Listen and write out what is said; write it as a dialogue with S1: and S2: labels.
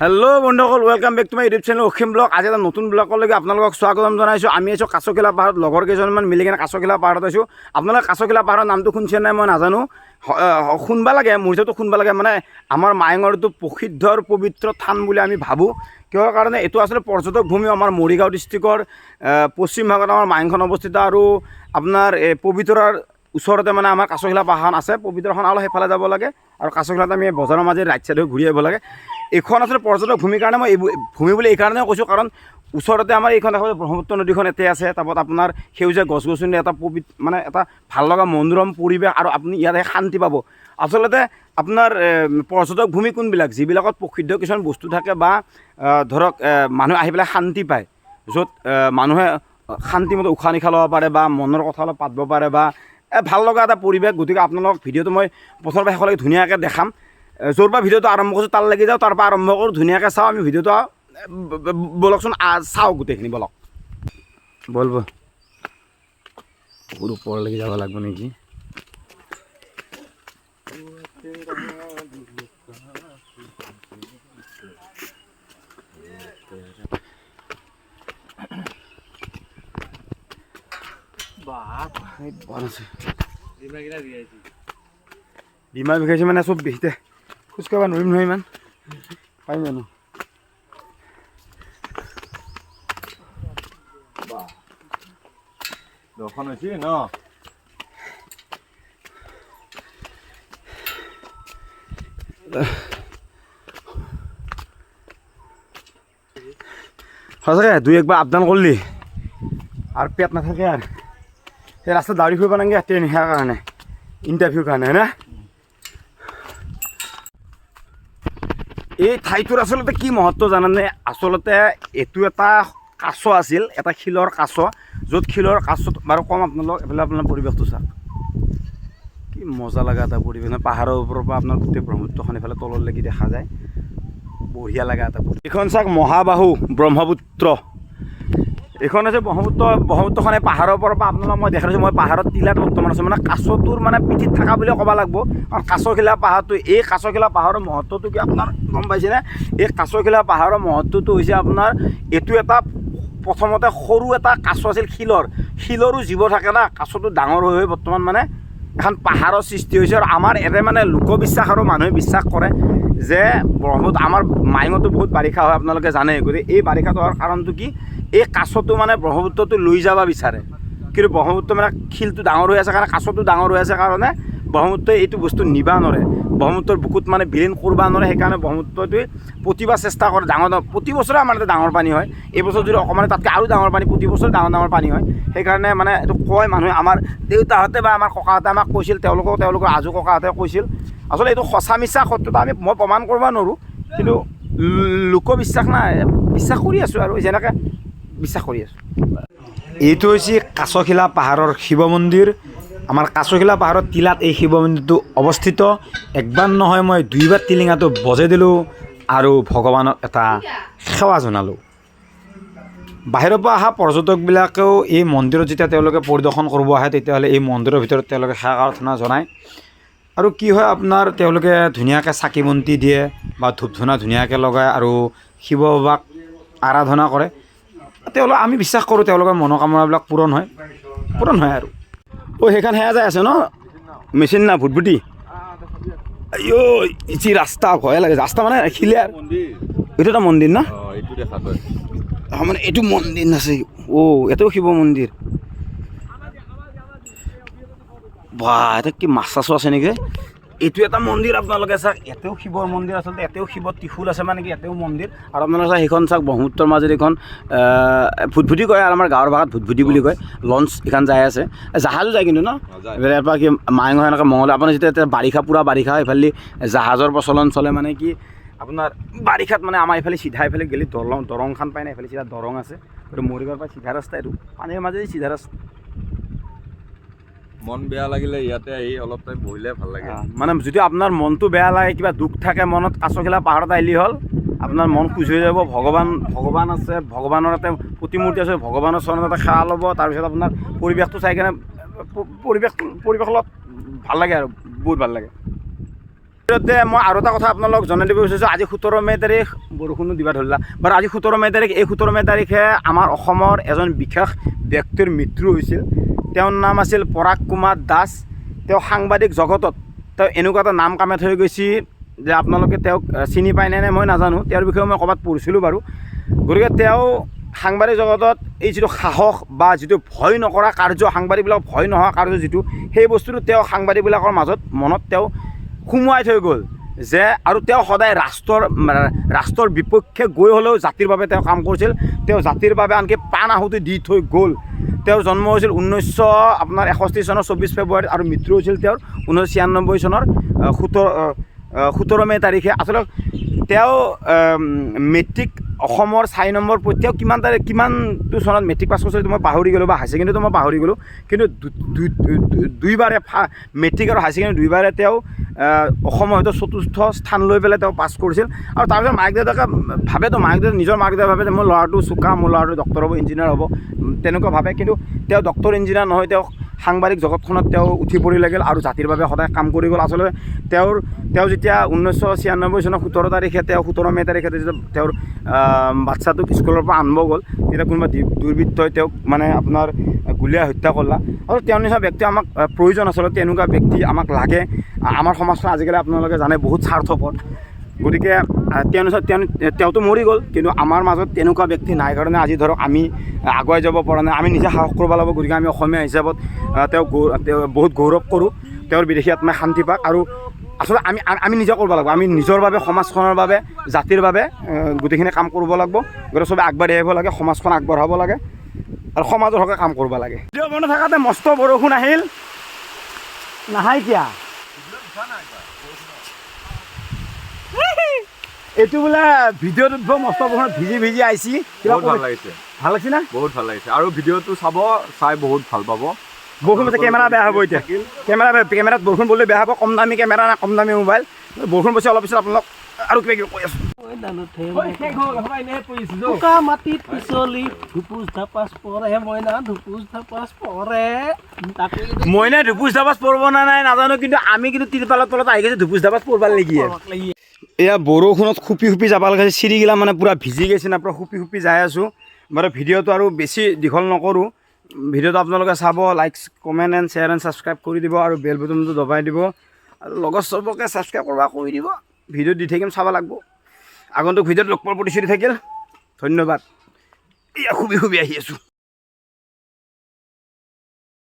S1: Hello' বন্ধুসকল, welcome back to my YouTube channel Asim blog. আজি এটা নতুন ব্লগলৈকে আপোনালোকক স্বাগতম জনাইছোঁ। আমি আছোঁ কাছকিলা পাহাৰত, লগৰ কেইজনমান মিলি কিনে কাছকিলা পাহাৰত আছোঁ। আপোনালোকে কাছকিলা পাহাৰৰ নামটো শুনিছে নাই মই নাজানো। শুনবা লাগে, মোৰ হিচাপতো শুনবা লাগে। মানে আমাৰ মায়ঙৰ এইটো প্ৰসিদ্ধ আৰু পবিত্ৰ থান বুলি আমি ভাবোঁ। কিহৰ কাৰণে? এইটো আচলতে পৰ্যটক ভূমি। আমাৰ মৰিগাঁও ডিষ্ট্ৰিক্টৰ পশ্চিম ভাগত আমাৰ মায়ংখন অৱস্থিত আৰু আপোনাৰ এই পবিতৰাৰ ওচৰতে মানে আমাৰ কাছখিলা পাহাৰখন আছে। পবিতৰাখন অলপ সেইফালে যাব লাগে আৰু কাছখিলাত আমি বজাৰৰ মাজেৰে ৰাইট চাইড হৈ ঘূৰি আহিব লাগে। এইখন আচলতে পৰ্যটক ভূমিৰ কাৰণে মই এই ভূমি বুলি এইকাৰণে কৈছোঁ, কাৰণ ওচৰতে আমাৰ এইখন দেখা ব্ৰহ্মপুত্ৰ নদীখন ইয়াতে আছে। তাৰপত আপোনাৰ সেউজীয়া গছ গছনি, এটা মানে এটা ভাল লগা মনোৰম পৰিৱেশ আৰু আপুনি ইয়াতে শান্তি পাব। আচলতে আপোনাৰ পৰ্যটক ভূমি কোনবিলাক? যিবিলাকত প্ৰসিদ্ধ কিছুমান বস্তু থাকে বা ধৰক মানুহ আহি পেলাই শান্তি পায়, য'ত মানুহে শান্তিমতে উশাহ নিশাহ ল'ব পাৰে বা মনৰ কথা অলপ পাতিব পাৰে বা ভাল লগা এটা পৰিৱেশ। গতিকে আপোনালোকক ভিডিঅ'টো মই প্ৰথমৰ পৰা শেষলৈকে ধুনীয়াকৈ দেখাম। য'ৰ পৰা ভিডিঅ'টো আৰম্ভ কৰিছোঁ তাৰ লাগি যাওঁ, তাৰ পৰা আৰম্ভ কৰোঁ, ধুনীয়াকৈ চাওঁ আমি ভিডিঅ'টো। ব'লকচোন, চাওঁ গোটেইখিনি। ব'লক, ব'ল ব'ল। বহুত ওপৰলৈকে যাব লাগিব নেকি? বন আছে, ডিমা বিষাইছে। মানে চব বিষতে খোজকাঢ়িব নোৱাৰিম নহয় ইমান। পাৰিম জানো?
S2: দৰ্শন হৈছে ন?
S1: সঁচাকৈ দুই একবাৰ আপ ডাউন কৰিলি আৰু পেট নাথাকে আৰু সেই ৰাস্তাত দাউৰি ফুৰিব নালাগে ট্ৰেইন সেয়াৰ কাৰণে, ইণ্টাৰভিউৰ কাৰণে, হয়নে? এই ঠাইটোৰ আচলতে কি মহত্ব জানানে? আচলতে এইটো এটা কাছ আছিল, এটা শিলৰ কাছ, য'ত শিলৰ কাছত বাৰু কম আপোনালোক। এইফালে আপোনাৰ পৰিৱেশটো চাওক, কি মজা লগা এটা পৰিৱেশ ন? পাহাৰৰ ওপৰৰ পৰা আপোনাৰ গোটেই ব্ৰহ্মপুত্ৰখন এইফালে তললৈকে দেখা যায়। বঢ়িয়া লগা এটা পৰিৱেশ। এইখন চাওক, মহাবাহু ব্ৰহ্মপুত্ৰ। এইখন হৈছে ব্ৰহ্মপুত্ৰ। ব্ৰহ্মপুত্ৰখন এই পাহাৰৰ ওপৰৰ পৰা আপোনালোক মই দেখাই দিছোঁ। মই পাহাৰত টিলাত বৰ্তমান আছোঁ, মানে কাছটোৰ মানে পিঠিত থকা বুলি ক'ব লাগিব। কাৰণ কাছখিলা পাহাৰটো, এই কাছখিলা পাহাৰৰ মহত্বটো কি আপোনাৰ গম পাইছেনে? এই কাছখিলা পাহাৰৰ মহত্বটো হৈছে আপোনাৰ এইটো এটা প্ৰথমতে সৰু এটা কাছ আছিল শিলৰ। শিলৰো জীৱ থাকে না, কাছটো ডাঙৰ হৈ হৈ বৰ্তমান মানে এখন পাহাৰৰ সৃষ্টি হৈছে। আৰু আমাৰ ইয়াতে মানে লোকবিশ্বাস আৰু মানুহে বিশ্বাস কৰে যে ব্ৰহ্মপুত্ৰ, আমাৰ মায়ঙতো বহুত বাৰিষা হয়, আপোনালোকে জানে। গতিকে এই বাৰিষাটো হোৱাৰ কাৰণটো কি? এই কাছটো মানে ব্ৰহ্মপুত্ৰটো লৈ যাব বিচাৰে, কিন্তু ব্ৰহ্মপুত্ৰ মানে শিলটো ডাঙৰ হৈ আছে কাৰণে, কাছটো ডাঙৰ হৈ আছে কাৰণে ব্ৰহ্মপুত্ৰই এইটো বস্তু নিবা নোৱাৰে, ব্ৰহ্মপুত্ৰৰ বুকুত মানে বিলীন কৰিব নোৱাৰে। সেইকাৰণে ব্ৰহ্মপুত্ৰটোৱে প্ৰতিবাৰ চেষ্টা কৰে। ডাঙৰ ডাঙৰ প্ৰতি বছৰে আমাৰ ইয়াতে ডাঙৰ পানী হয়। এই বছৰ যদি অকণমান তাতকৈ আৰু ডাঙৰ পানী, প্ৰতি বছৰে ডাঙৰ ডাঙৰ পানী হয়। সেইকাৰণে মানে এইটো কয় মানুহে, আমাৰ দেউতাহঁতে বা আমাৰ ককাহঁতে আমাক কৈছিল, তেওঁলোকেও তেওঁলোকৰ আজো ককাহঁতে কৈছিল। আচলতে এইটো সঁচা মিছা সত্যতা মই প্ৰমাণ কৰিব নোৱাৰোঁ, কিন্তু লোকবিশ্বাস নাই, বিশ্বাস কৰি আছোঁ আৰু যেনেকৈ বিশ্বাস কৰি আছোঁ। এইটো হৈছে কাছখিলা পাহাৰৰ শিৱ মন্দিৰ। আমাৰ কাছখিলা পাহাৰৰ টিলাত এই শিৱ মন্দিৰটো অৱস্থিত। একবাৰ নহয়, মই দুইবাৰ টিলিঙাটো বজাই দিলোঁ আৰু ভগৱানক এটা সেৱা জনালোঁ। বাহিৰৰ পৰা অহা পৰ্যটকবিলাকেও এই মন্দিৰত যেতিয়া তেওঁলোকে পৰিদৰ্শন কৰিব আহে, তেতিয়াহ'লে এই মন্দিৰৰ ভিতৰত তেওঁলোকে সেৱা প্ৰাৰ্থনা জনায়। আৰু কি হয় আপোনাৰ, তেওঁলোকে ধুনীয়াকৈ চাকি বন্তি দিয়ে বা ধূপ ধূনা ধুনীয়াকৈ লগায় আৰু শিৱ বাবাক আৰাধনা কৰে তেওঁলোক। আমি বিশ্বাস কৰোঁ তেওঁলোকৰ মনোকামনাবিলাক পূৰণ হয়, পূৰণ হয়। আৰু অ' সেইখন সেয়া যায় আছে ন, মেচিন না ভুটভুটি। আইঅ', যি ৰাস্তা, ভয়ে লাগে। ৰাস্তা মানে শিলে আৰু এইটো এটা মন্দিৰ ন?
S2: এইটো দেখা তই।
S1: অ, মানে এইটো মন্দিৰ আছে। অ' এইটোও শিৱ মন্দিৰ। বাহ, এটা কি মাছ চাছো আছে নেকি? এইটো এটা মন্দিৰ, আপোনালোকে চাওক, ইয়াতেও শিৱৰ মন্দিৰ। আচলতে ইয়াতেও শিৱৰ ত্ৰিশূল আছে, মানে কি ইয়াতেও মন্দিৰ। আৰু আপোনালোকে চাওক, সেইখন চাওক, ব্ৰহ্মপুত্ৰৰ মাজত এইখন ভুটভুটি কয় আৰু আমাৰ গাঁৱৰ ভাষাত ভুটভুটি বুলি কয়। লঞ্চ এইখন যাই আছে, জাহাজো যায় কিন্তু ন?
S2: যায়।
S1: এইফালে ইয়াৰ পৰা কি মায়ঙৰ সেনেকৈ মঙল আপোনাৰ যেতিয়া এতিয়া বাৰিষা, পূৰা বাৰিষা, এইফালে জাহাজৰ প্ৰচলন চলে। মানে কি আপোনাৰ বাৰিষাত মানে আমাৰ এইফালে চিধা এইফালে গ'লে দলং, দৰংখন পায় না, এইফালে চিধা দৰং আছে। এইটো মৰিগাঁৱৰ পৰা চিধা ৰাস্তা, এইটো পানীৰ মাজেদি চিধা ৰাস্তা।
S2: মন বেয়া লাগিলে ইয়াতে আহি অলপ টাইম বহিলে ভাল লাগে।
S1: মানে যদি আপোনাৰ মনটো বেয়া লাগে, কিবা দুখ থাকে মনত, কাছখিলা পাহাৰত আহিলি হ'ল, আপোনাৰ মন খুচ হৈ যাব। ভগৱান আছে, ভগৱানৰ এটা প্ৰতিমূৰ্তি আছে, ভগৱানৰ চৰণত এটা সেৱা ল'ব। তাৰপিছত আপোনাৰ পৰিৱেশটো চাই কেনে পৰিৱেশৰ লগত ভাল লাগে আৰু বহুত ভাল লাগে। জৰিয়তে মই আৰু এটা কথা আপোনালোকক জনাই দিব বিচাৰিছোঁ। আজি 17 মে' তাৰিখ, বৰষুণো দিবা ধৰিলা বাৰু। আজি 17 মে' তাৰিখ, এই 17 মে' তাৰিখে আমাৰ অসমৰ এজন বিশেষ ব্যক্তিৰ মৃত্যু হৈছিল। তেওঁৰ নাম আছিল পৰাগ কুমাৰ দাস। তেওঁ সাংবাদিক জগতত তেওঁ এনেকুৱা এটা নাম কামাই থৈ গৈছে যে আপোনালোকে তেওঁক চিনি পায় নে নাই মই নাজানো। তেওঁৰ বিষয়ে মই ক'ৰবাত পঢ়িছিলোঁ বাৰু। গতিকে তেওঁ সাংবাদিক জগতত এই যিটো সাহস বা যিটো ভয় নকৰা কাৰ্য, সাংবাদিকবিলাকক ভয় নোহোৱা কাৰ্য যিটো, সেই বস্তুটো তেওঁ সাংবাদিকবিলাকৰ মাজত মনত তেওঁ সোমোৱাই থৈ গ'ল যে। আৰু তেওঁ সদায় ৰাষ্ট্ৰৰ বিপক্ষে গৈ হ'লেও জাতিৰ বাবে তেওঁ কাম কৰিছিল। তেওঁ জাতিৰ বাবে আনকি প্ৰাণ আহুতি দি থৈ গ'ল। তেওঁৰ জন্ম হৈছিল 19 আপোনাৰ 61 চনৰ 24 ফেব্ৰুৱাৰীত আৰু মৃত্যু হৈছিল তেওঁৰ 1996 চনৰ 17 মে' তাৰিখে। আচলতে তেওঁ মেট্ৰিক অসমৰ 4 নম্বৰ, তেওঁ কিমান তাৰিখ, কিমানটো চনত মেট্ৰিক পাছ কৰিছিল মই পাহৰি গ'লোঁ, বা হায়াৰ ছেকেণ্ডেৰীটো মই পাহৰি গ'লোঁ। কিন্তু দুইবাৰে মেট্ৰিক আৰু হায়াৰ ছেকেণ্ডেৰী দুইবাৰে তেওঁ অসমৰ হয়তো চতুৰ্থ স্থান লৈ পেলাই তেওঁ পাছ কৰিছিল। আৰু তাৰপিছত মাক দেউতাকে ভাবেতো, মাক দেউতাক, নিজৰ মাক দেউতাকে ভাবে যে মোৰ ল'ৰাটো চোকা, মোৰ ল'ৰাটো ডক্টৰ হ'ব, ইঞ্জিনিয়াৰ হ'ব, তেনেকুৱা ভাবে। কিন্তু তেওঁ ডক্টৰ ইঞ্জিনিয়াৰ নহয়, তেওঁ সাংবাদিক জগতখনত তেওঁ উঠি পৰি লাগিল আৰু জাতিৰ বাবে সদায় কাম কৰি গ'ল। আচলতে তেওঁ যেতিয়া 1996 চনৰ 17 তাৰিখে, তেওঁ 17 মে' তাৰিখে যেতিয়া তেওঁৰ বাচ্ছাটোক স্কুলৰ পৰা আনিব গ'ল, তেতিয়া কোনোবা দুৰ্বৃত্তই তেওঁক মানে আপোনাৰ গুলীয়াই হত্যা কৰিলা। আৰু তেওঁৰ নিচিনা ব্যক্তি আমাক প্ৰয়োজন। আচলতে তেনেকুৱা ব্যক্তি আমাক লাগে। আমাৰ সমাজখন আজিকালি আপোনালোকে জানে বহুত স্বাৰ্থপৰ। গতিকে তেওঁ নিচিনা তেওঁতো মৰি গ'ল, কিন্তু আমাৰ মাজত তেনেকুৱা ব্যক্তি নাই কাৰণে আজি ধৰক আমি আগুৱাই যাব পৰা নাই। আমি নিজে সাহস কৰিব লাগিব। গতিকে আমি অসমীয়া হিচাপত তেওঁ বহুত গৌৰৱ কৰোঁ। তেওঁৰ বিদেহী আত্মাই শান্তি পাক। আৰু আচলতে আমি আমি নিজে কৰিব লাগিব। আমি নিজৰ বাবে, সমাজখনৰ বাবে, জাতিৰ বাবে গোটেইখিনি কাম কৰিব লাগিব। গতিকে চবে আগবাঢ়ি আহিব লাগে, সমাজখন আগবঢ়াব লাগে আৰু সমাজৰ হকে কাম কৰিব লাগে। ভিডিঅ' বনাই থাকোঁতে মস্ত বৰষুণ আহিল। নাহাই কিয়া? এইটো বোলে ভিডিঅ'টোত বৰ মস্ত বৰষুণত ভিজি ভিজি আহিছি। কিবা
S2: বহুত ভাল লাগিছে।
S1: ভাল লাগিছে না?
S2: বহুত ভাল লাগিছে। আৰু ভিডিঅ'টো চাব, চাই বহুত ভাল পাব।
S1: বৰষুণ পৰিছে, কেমেৰা বেয়া হ'ব এতিয়া। কেমেৰাত বৰষুণ পৰিলে বেয়া হ'ব। কম দামী কেমেৰা না, কম দামী মোবাইল। বৰষুণ পৰিছে, অলপ পিছত আপোনালোক আৰু কিবা কিবি কৈ আছোঁ।
S3: বোকা মাটিত পিছলি ধুপুচ ধাপাচ পৰে মইনা, ধুপুচ ধাপাচ পৰে তাকে।
S1: মইনা ধুপুচ ধাপাচ পৰব না নাই নাজানো, কিন্তু আমি কিন্তু তিৰপালৰ তলত আহি গৈছোঁ ধুপুচ ধাপাচ পৰবাৰ লাগি। এয়া বৰষুণত খুপি খুপি যাব লগা হৈছে। চিৰিগিলা মানে পূৰা ভিজি গৈছে না, পূৰা খুপি খুপি যাই আছোঁ। বাৰু, ভিডিঅ'টো আৰু বেছি দীঘল নকৰোঁ। ভিডিঅ'টো আপোনালোকে চাব, like, comment and share and subscribe কৰি দিব আৰু বেল বটনটো দবাই দিব আৰু লগত চবকে ছাবস্ক্ৰাইব কৰিব কৈ দিব। ভিডিঅ' দি থাকিম, চাব লাগিব। আগন্তুক ভিডিঅ'ত লগ পোৱাৰ প্ৰতিশ্ৰুতি থাকিল। ধন্যবাদ। এয়া খুবি খুবি আহি আছোঁ।